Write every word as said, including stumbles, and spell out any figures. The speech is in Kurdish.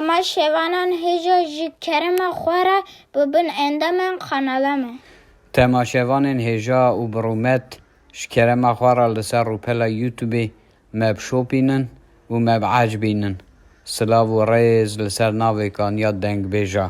Temaşevanan hêja ji kerema xwe re bibin endamên kanala me. Temaşevanên hêja û bi rûmet ji kerema xwe re li ser rûpela YouTubeê me bişopînin û me biecibînin. Silav û rêz li ser navê Kanya Dengbêja.